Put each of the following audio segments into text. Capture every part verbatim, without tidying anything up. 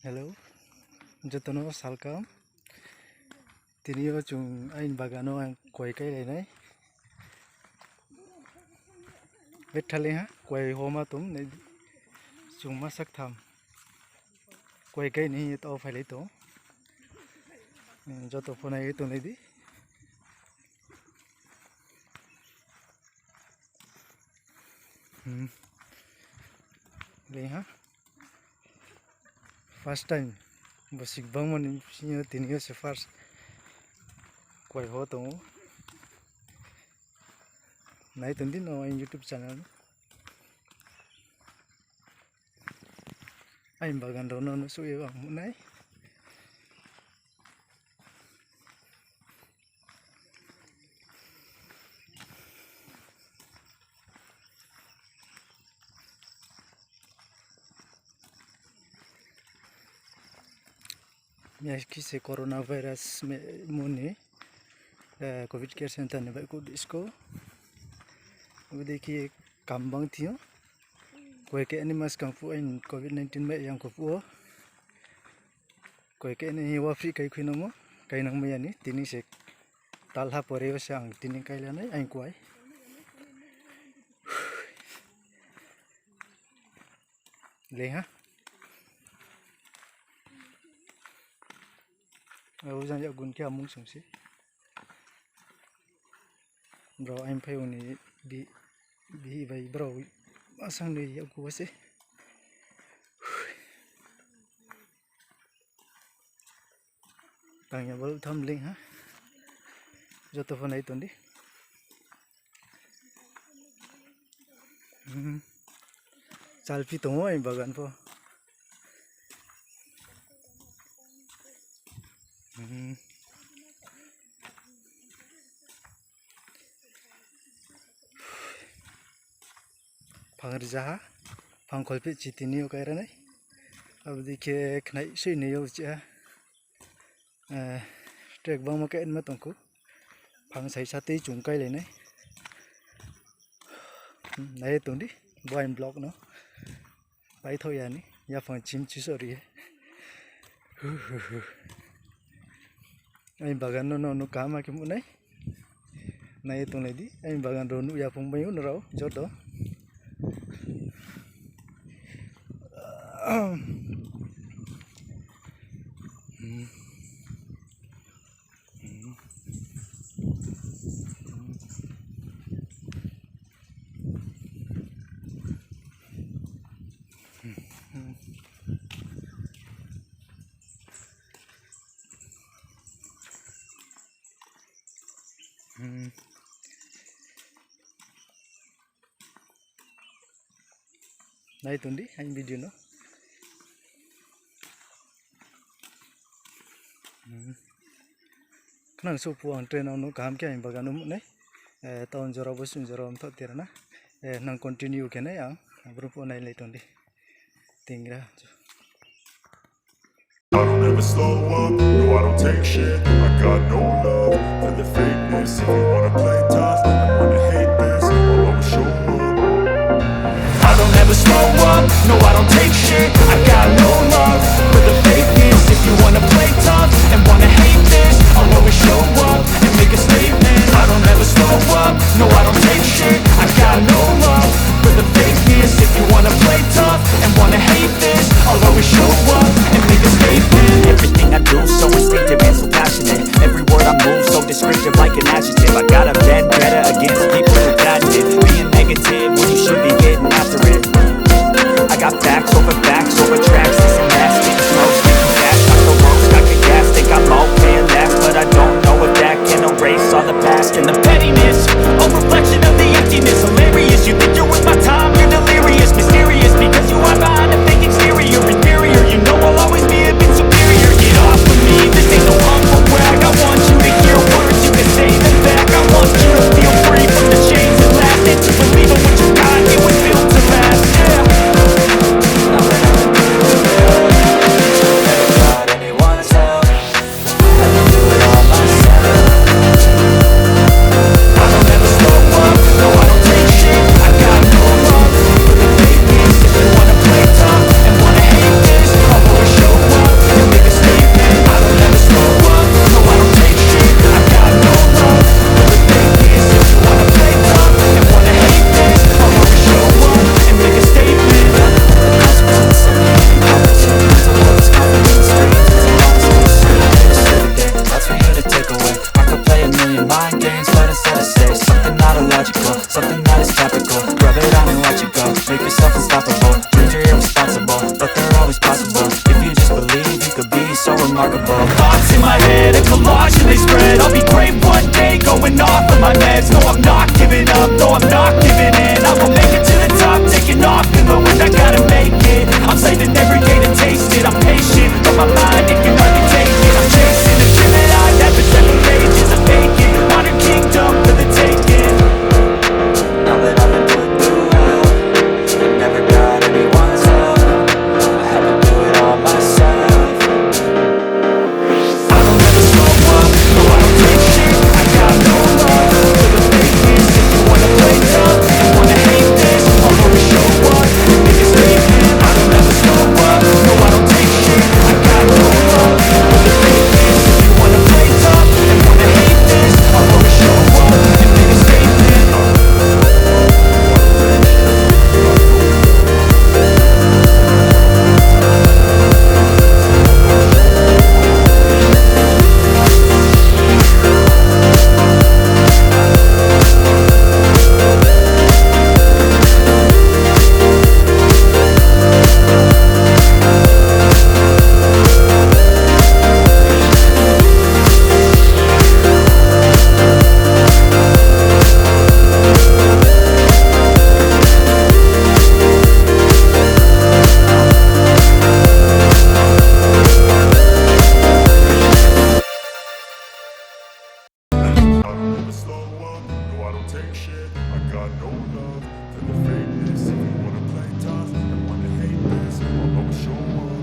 Hello, joto no salkam. Tini yo chung aini bagan no ang kuai káilai nai. Betha le ha, kuai homa tong nai di. Chung ma saktham kuai kái ni hing ye tao phailai tong. Joto pho nai ye tonglai di. Hmm. Lei ha. First time. Bo sik bangma ni bsing yo tini yo se first. Kuai ho tong ou. Nai tong di no aini YouTube channel no. Aini bagan rao no nuhsouh ye ang nuh nai. Miya khe se coronavirus mo ni, covid care center ni baihkhouh di skou. Abo dei khe kam bang thing yo. Koi khe ni maskang phuh aini covid nineteen mai yang kho phuh wo. Koi khe ni hing ye waphrih kai khui nangmo, kainang mai ya ni, tini se talha pore yo se ang tini káila nai, aini kuai. Lei ha. Abo jang yakgun khe amung song se. Brao aini phai ong ni bihih bai brao asang ni yakgu wo se. Tang ya bal tham lei ha. Joto pho nai tong di. Chalphi tong ou aini bagan pho. Phang rzaha, phang kholphehchi tini yo káira nai. Abo dei khe khnai soi ni yo chi ha. Track bangma kaima tong khou. Phang saisa tei chung káilai nai. Nai ye tong di, bo aini vlog no. Paithaoh ya ni yaphang chim chisoh ri ye. Aini bagan no, no, no kaham khe nuh nai. Nai ye tonglai di, aini bagan rao nuh ya phung bai ou nrao joto. Nai tong di aini video no. Khnang souh phuh ang train no nuh kaham khe aini bagan no nuh nai. Town jora bo sung jora mthoh tira na. Nang continue khe nai ang, aboro phuh nailai tong di. Tingra. I don't ever slow up, no, I don't take shit. I got no love for the fakeness. If you wanna play tough and wanna hate this, I'll always show up. I don't ever slow up, no, I don't take shit. I got no love for the fakeness. If you wanna play tough and wanna hate this, I'll always show up and make a statement. I don't ever slow up, no, I don't take shit. I got no love for the fakeness. If you wanna play tough and wanna hate this, I'll always show up and make a statement. Everything I do so instinctive and so passionate. Every word I move so descriptive like an adjective. I got a vendetta against people who patent it. Being negative when you should be getting after it. I got facts over facts over tracks. This Unstoppable, dreams are irresponsible, but they're always possible. If you just believe, you could be so remarkable. Thoughts in my head, a collage and they spread. I'll be great one day, going off of my meds. No, I'm not giving up, no, I'm not giving in. I will make it to the top, taking off in the wind. I gotta make it, I'm saving every day to taste it. I'm patient, but my mind, it can hardly take it. I'm chasing a dream that I've had for seven pages of vacant. Modern kingdom for the taking. Now that I've been put through hell, I never got anyone's help. I had to do it all myself. I don't ever slow up, no, I don't take shit. I got no love for the fakeness. If you wanna play tough and wanna hate this, I'll always show up and make a statement. I don't ever slow up, no, I don't take shit. I got no love for the fakeness. If you wanna play tough and wanna hate this, I'll always show up and make a statement. I don't ever slow up, no, I don't take shit. I got no love for the fakeness. If you wanna play tough and wanna hate this, I'll always show up.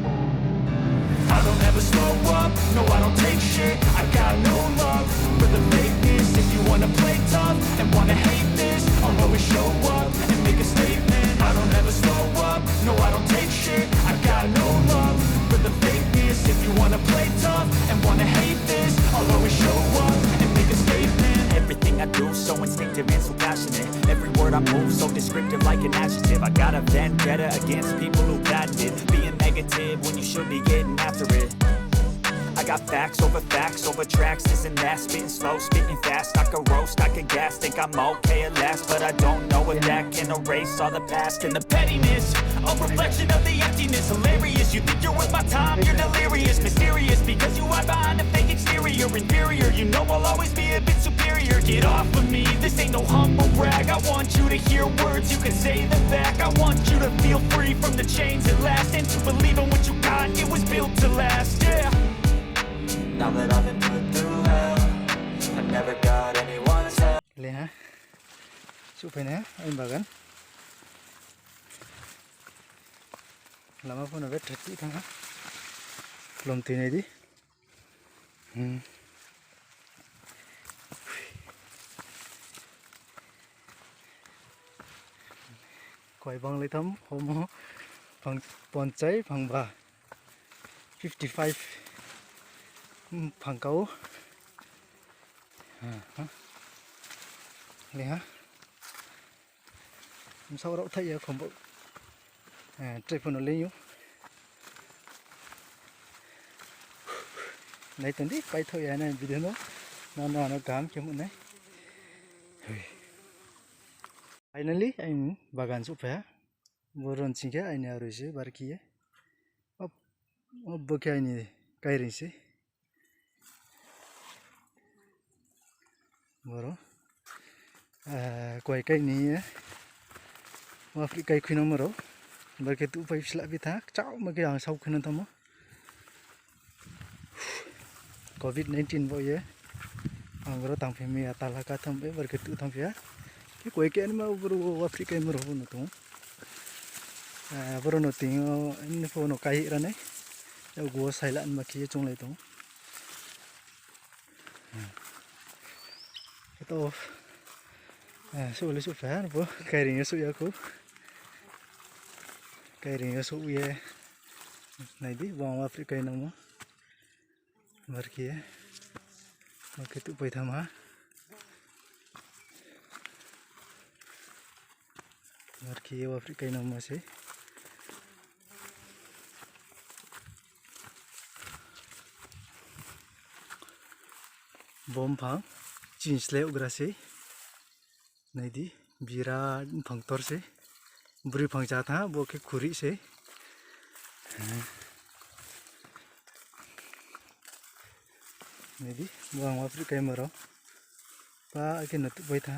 I don't ever slow up, no, I don't take shit. I got no love for the fakeness. If you wanna play tough and wanna hate this, I'll always show up and make a statement. I don't ever slow up, no, I don't take shit. I got no love for the fakeness. If you wanna play tough and wanna hate this, I'll always show up and make a statement. Everything I do so instinctive and so passionate. Every word I move so descriptive like an adjective. I got a vendetta against people who patented being negative when you should be getting after it. I got facts over facts over tracks, this and that, spitting slow, spitting fast. I could roast, I could gas, think I'm okay at last, but I don't know if that can erase all the past and the pettiness. A reflection of the emptiness, hilarious. You think you're worth my time, you're delirious, mysterious, because you hide behind a fake exterior, inferior. You know I'll always be a bit superior. Get off of me, this ain't no humble brag. I want you to hear words, you can say them back. I want you to feel free from the chains at last, and to believe in what you got, it was built to last, yeah. Now that I've been put through hell, I never got anyone's help. Leha. Suhphai na, aini bagan. Lama pho no betha tui thanng ha. Lom tui nai di. Hmm. Koi bang lai tham, homo phang ponchai, phang ba fifty five, hmm, phang kau. Ha, ha. Leha. Bsaoh rao thaih ya khombo. Eh, try pho no leing ou. Nai tong di, paithaoh ya nai video no. Nang no ano kaham khe nuh nai. Finally, aini bagan souhphai ha. Boro ni sing khe aini aroi se barkhe ye. Abo khe aini kaireing se. Boro, ah, koi kai ni ye. Waphrih kai khuinangmo rao. Barkhe tuh pai slah bi tha, kchaohma khe ang sao khuinang thanngmo. Covid nineteen bo ye. Ang boro tangphi mi ya tala katham bai barkhe tuh thanngphi ya. Khe koi khe anima boro waphrih kaimo rao bo no tong ou. Ah, boro no ting yo, nini pho no kai ra nai. Yagu wo saila nma khe ye chounglai tong ou. Khe to, eh, souh le souhphai ha, bo kaireing yo souh ya khou. Kaireing yo souh ye, nai di, bo ang waphrih kai nangmo. Barkhe ye, barkhe tuh pai tham ha. Barkhe ye waphrih kai nangmo se. Bo mphang chini sleh yag gra se. Nai di, birat mphang ktor se. Broi phang cha tha, bo khe khuri se. Nai di, bo ang wa phri kaimo rao. Pa khe no tuh pai tha.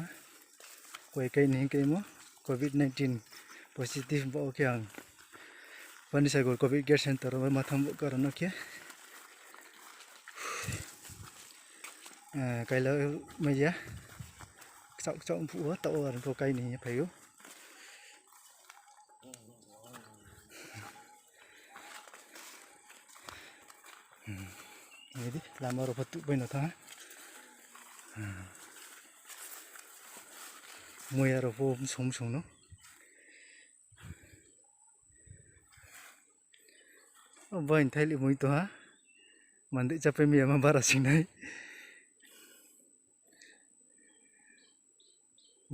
Koi kai ni hing kaimo, covid nineteen positive bo khe ang. Panisagar covid care center wo ma tham bo karo no khe. Eh, kaila mai ya. Kchak kchak phuh wo, taoh wo ar pho kai ni hing ye phai ou. Hmm. Nai di, lama rao pho tuh pai no tha. Hmm. Muiya rao pho msung msung no. O bai thailih mui tong ha. Mandei chapai mi ya ma bara sing nai.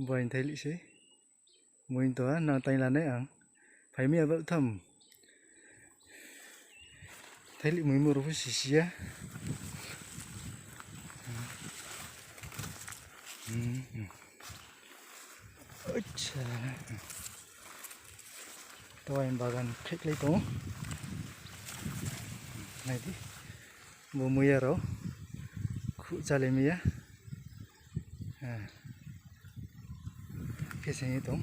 Bai thailih se. Mui tong ha, nang taing la nai ang. Phai mi ya ba tham. Thailih mui mo rao pho sisi ya. Hmm. Acha. Taoh aini bagan khaikhlai tong ou. Nai di. Bo muiya rao. Khuh chálai mi ya. Ah. Khe seng ye tong.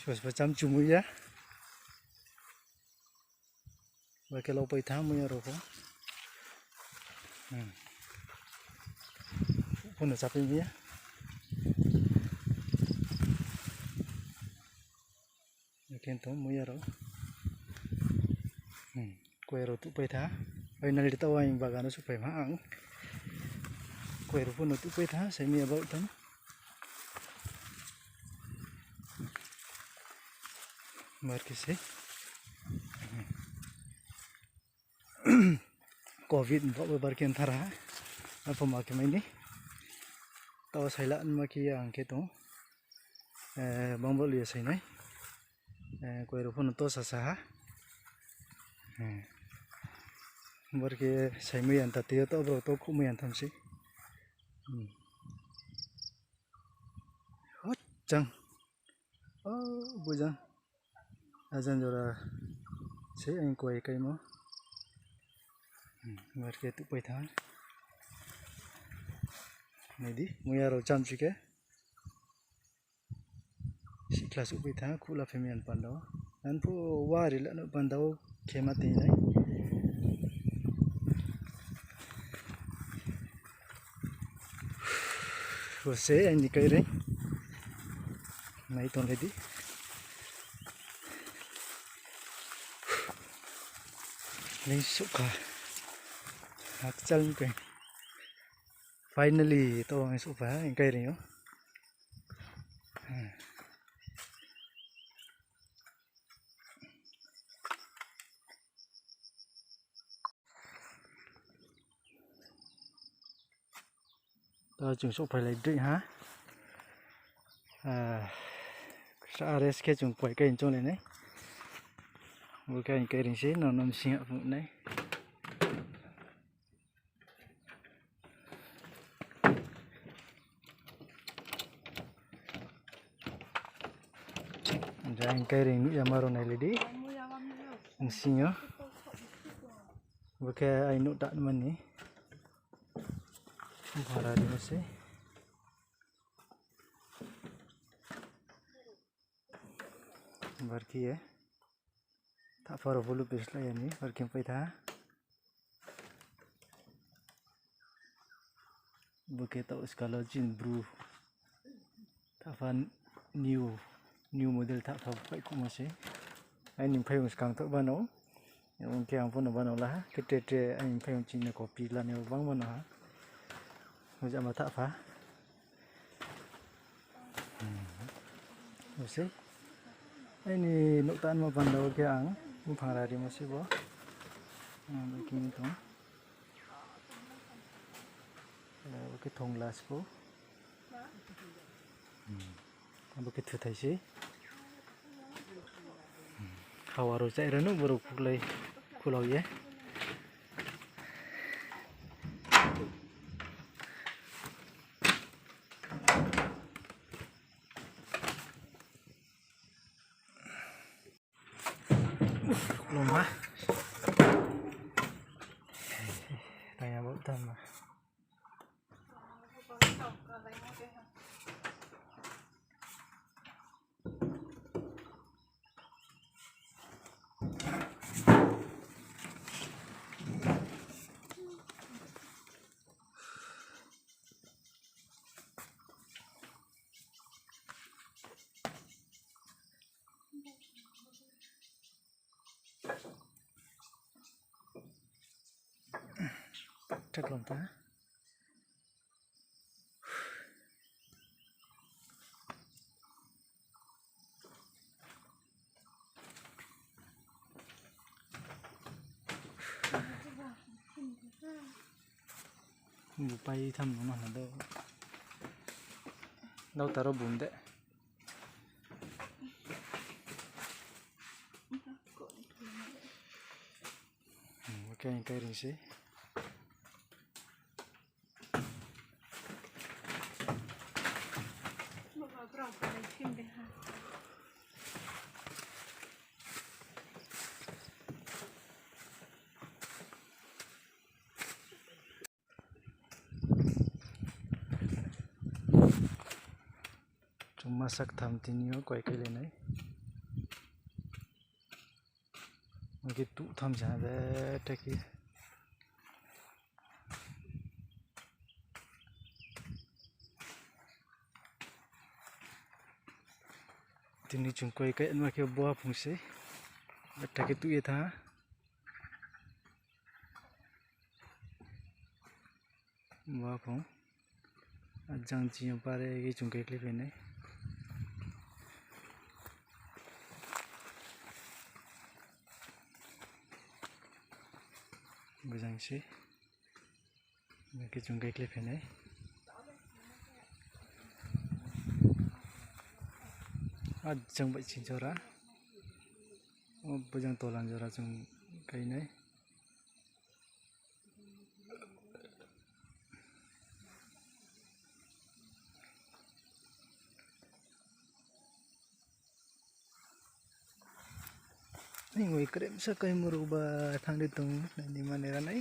Sbo sbo cham chumui ya. Ba khe lau pai tha muiya rao pho. Hmm. Phuh no chapai mi ya. Khe tong muiya rao. Hmm. Koi rao tuh pai tha. Finally taoh aini bagan wo suhphai ma ang. Koi rao pho no tuh pai tha, sai mi ya baoh tham. Bar khe se. Covid bo bar khe nthar ha. Apho ma khe mai ni. Taoh saila ma khe ya ang khe tong. Eh, bang bo liya sai nai. Eh, koi rao pho no to sasa ha. Hmm. Bar khe sai mai ya ta tei yo to bro to khuh mai ya tham se. Hmm. Hot chang. O, bujang. Ajan jora se ang koi kaimo. Hmm, bar khe tuh pai tha. Nai di, muiya rao cham si khe. Sikhla suh pai tha, khuh la phai mi ya panda wo. Ang pho wari la no panda wo khe ma tei nai. Bo se aini kaireing. Nai tonglai di. Leing souhkha. Hakchal ni khe. Finally, taoh ang souhphai ha, aini kaireing yo. Taoh chung souhphailai droi ha. Ah, sa rest khe chung poi khe chounglai nai. Bo khe aini kaireing se, no, no, bsing ha phung nai. Jang kaireing nuh ya ma rao nailai di. Bsing yo. Bo khe aini nouh tangmani. Bhara rimo se. Bar khe ye. Thahpha rao pho lupe slái ya ni, bar khe pai tha. Bo khe taoh skal wo chini Bru. Thahpha new, new model thahpha bo paihkhouhmo se. Aini mphaiyong skang thoh bano. Abo khe ang pho no bano la ha. Khe tre tre aini mphaiyong chini copy lani bo bang bano ha. Bo jama thahpha. Bo se. Aini nouh tangma panda wo khe ang bphang ra rimo se bo. Ang bo khe tong. Bo khe thongla se bo. Bo khe thuthai se. Hawa rao chai ra no borao khuklai khulau ye. Lung ha. Tanya bo tama. Thek lom ta. Bupai tham no mana do. Dau taro bum de. Hmm, oke, ang kai ring se. Chung masa ktham tini yo koi kai le nai. Oke, tuh tham sa de, thek ye. Tini chung koi kai ma khe bo phung se. Thek ye tuh ye tha. Bo phung. Ajang chini yo pare khe chung khe khlai phai nai. Bojang se. Bo khe chung khe khlai phai nai. Ajang bai chini jora. O bojang tolan jora chung kai nai. Ni wai krem sa kai muru ba thang di tong, nai ni mane ra nai.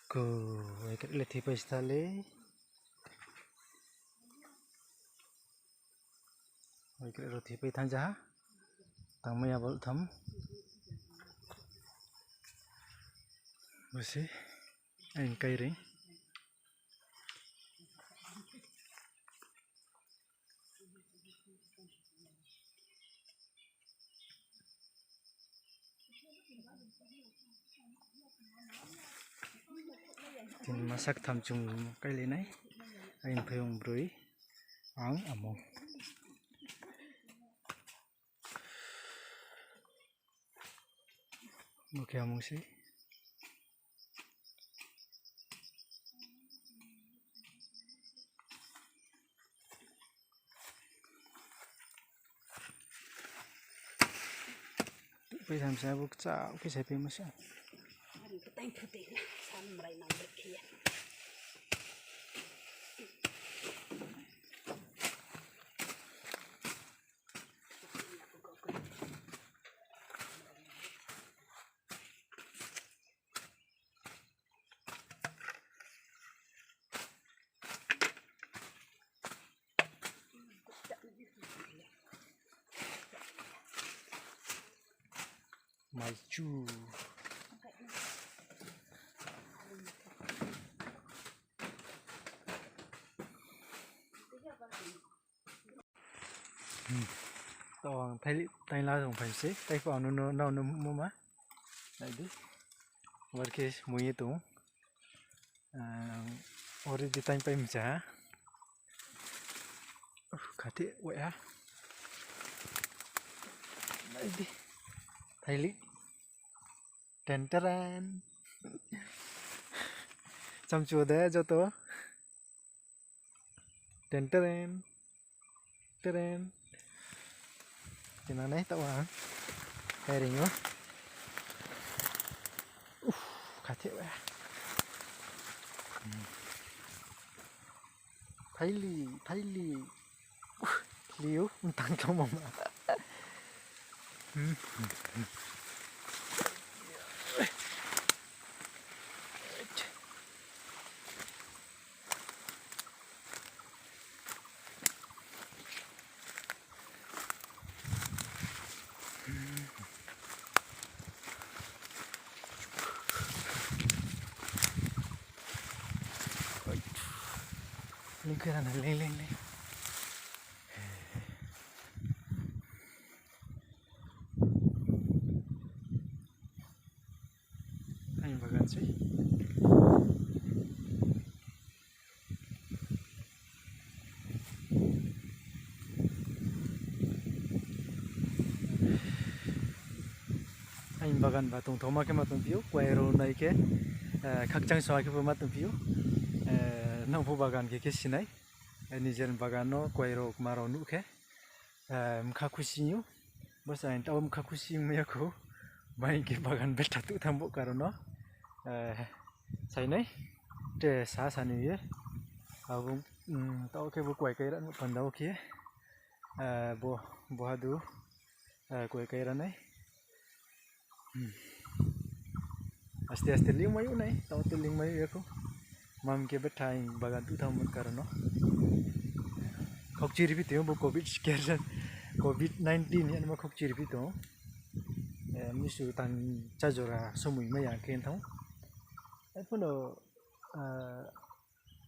Ko, wai krem le thipai sta le. Wai krem ro thipai thang ja ha. Tang maya bol tham. Bo se. Ain kai ring. Tini masa ktham chung kai le nai. Ain phai ong broi. Ang amung. Bo khe amung se. Pai tham sa bo kcha khe sai pai ma sa. Maichu. Hmm. To ang thaili, thaila rung phai se, thaipho ang no, no, no, no, mo ma. Nai di. War khe mui ye tong. Ang ori di tang pai mcha ha. Uh, khathe wai ha. Nai di. Thaili. Ten teren. Chamchu de joto. Ten teren. Teren. China nai tawa. Hai ring yo. Uf, khathe wa. Thaili, thaili. Uf, liu, tang kau mama. Lingkhe rana leng leng leng. Aini bagan sei. Aini bagan ba tongthoma khe ma tongphi ou, kuai rao nai khe, eh, khakchang song khe bo ma tongphi ou. Eh, nang pho bagan khe khe sinai. Eh, nijer bagan no kuai rao kma rao nuh khe, eh, mkha khusi ou. Bo se ang taoh mkha khusi ongmai ya khou. Bai khe bagan betha tuh thanng bo karon no. Eh, sainai. Te sa sa ni ye. Abo, mm, taoh khe bo kuai kaira no panda wo khe. Eh, bo, bo hadu, eh, kuai kaira nai. Hmm. Aste aste lingmai ou nai, taoh te lingmai ou ya khou. Mam khe betha aini bagan tuh thanng bo karon no. Khokchi riphi tong ou bo covid scare, covid nineteen ni anma khokchi riphi tong ou. Eh, misu tang cha jora somoi mai ya khe thanng ou. Ephono, eh,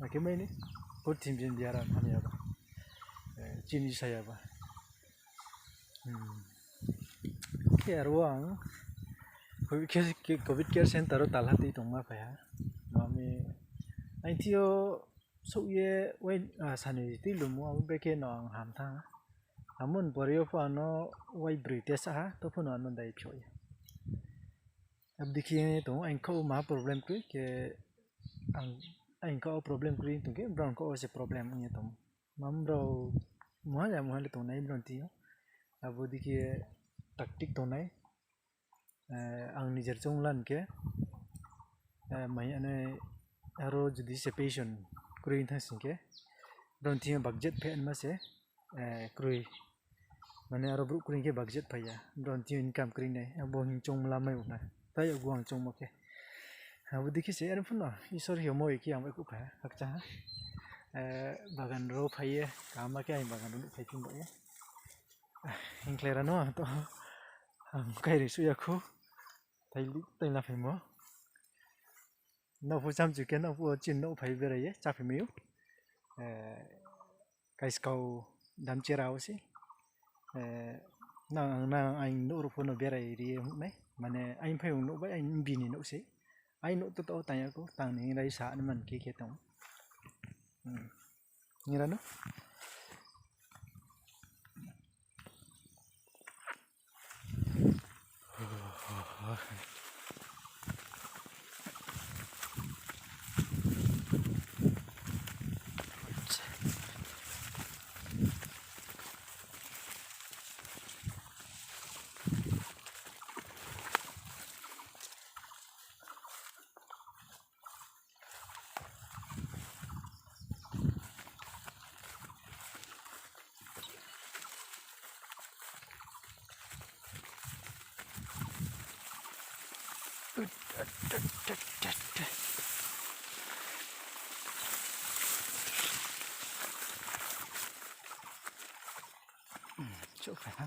Akhe mai ni, purthimbi ni biaram hamya ba. Eh, chini saya ba. Hmm. Khe aro ang, covid care, covid care center wo talha tui tongma phai ha. Mami, aini thing yo souh ye, wai, ah, sani tui lumo, abo bekhe no ang ham thanng ha. Amo ni pore yo pho ano wai broi tesa ha, to pho no ano dai phio ye. Abdi khe tong, ang kau ma problem kroi khe, ang, ang kau problem kroi tong khe, brao kau se problem ong ye tong. Mam brao muha ya muha le tongnai brao thing yo. Abo dei khe tactic tongnai. Eh, ang nijer choung lan khe, eh, mai ane aro judi se patient kroi thang sing khe, brao thing yo budget phe anma se, eh, kroi. Mane aro brouh kroi khe budget phai ya. Brao thing yo income kroi nai. Abo hing choung lamai ou na. Tai abo ang choungmo khe. Abo dei khe se, aro phuno Isor hingmo bai khe ang bai khuh phai ha, khakchang ha. Eh, bagan rao phai ye, kaham khe ang bagan rao nuh phai phi ba ye. Hingkhlai rano ang to, ang kairi suh ya khou. Tai, tai la phaimo. Nao phu chamchu khe nao phu chini nouh phai berai ye, chá phaimai ou. Eh, kaiskau damchera wo se. Eh, nang, ang, nang, aini nouh rao pho no berai ri ye nuh nai. Mane, aini phaiyong nouh bai, aini bini nouh se. Aini nouh to to tang ya khou, tang ni rai sa ni man khe khe tong. Hmm. Ngira no? Chouh phai ha.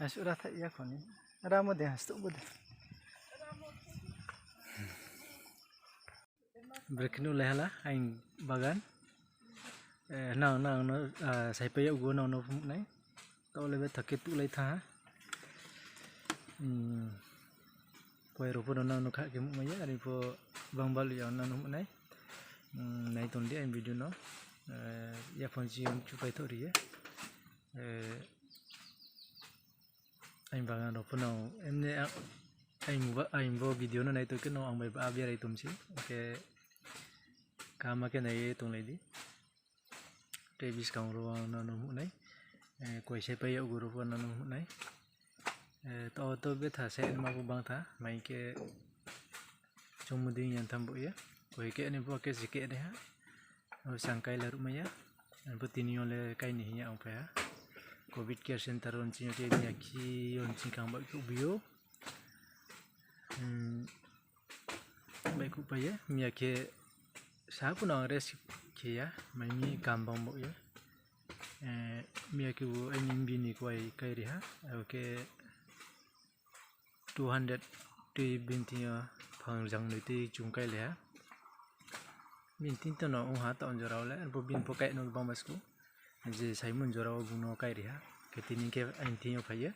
Asuh ra thaih ya kho ni. Ramo de, hastuh bo de. Brekhe nuhlai hala, aini bagan. Eh, nang, nang no, ah, saipai yag wo nang no phnuh nai. Taoh le betha khe tuhlai thanng ha. Hmm. Kuai rao pho no nang no kha khe muhmai ya, are pho bang balu ya nang no muh nai. Hmm, nai tong di aini video no. Eh, yaphang si yong chupai thoh ri ye. Eh, Aini bagan rao pho no, emne a-, aini ba-, aini bo video no nai tong khe no ang bai ba berai tong se. Khe kaham khe nai ye tonglai di. Tei buskang rao ang nang no muh nai. Eh, kuai saipai yag wo rao pho nang no muh nai. Eh, to, to betha se ma pho bang tha, mai khe Chungmo dei ya tham bo ye. Koi khe ni bo khe si khe nai ha. Abo sang kai la ruhmai ya. Abo tini yo le kai ni hing ya ang phai ha. Covid care center wo nching yo khe miya khe yo nching kang baihkhouh bi ou. Baihkhouh pai ye, miya khe sa pho no ang rest khe ya, mai mi kam bang baoh ye. Miya khe bo aini bini kuai kai ri ha, abo khe two hundred tui bini thing yo phang rjang noi tui chung kai le ha. Bini thing to no ong ha taoh jora wo le, arphuh bini pho kai no bangma sku. Je saimon jora wo bung no kai ri ha. Khe tini khe aini thing yo phai ye.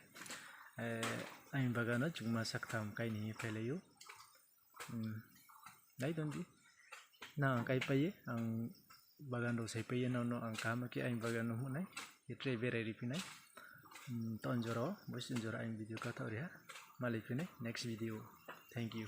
Aini bagan no chungma saktham kai ni hing ye phailai ou. Nai tong di. Nang ang kaipai ye, ang bagan rao saipai ye, nang no ang kaham khe aini bagan no nuh nai, ye tre berai ri phi nai. Taoh jora wo, bosi jora aini video kathaoh ri ha. Malai phi nai next video. Thank you.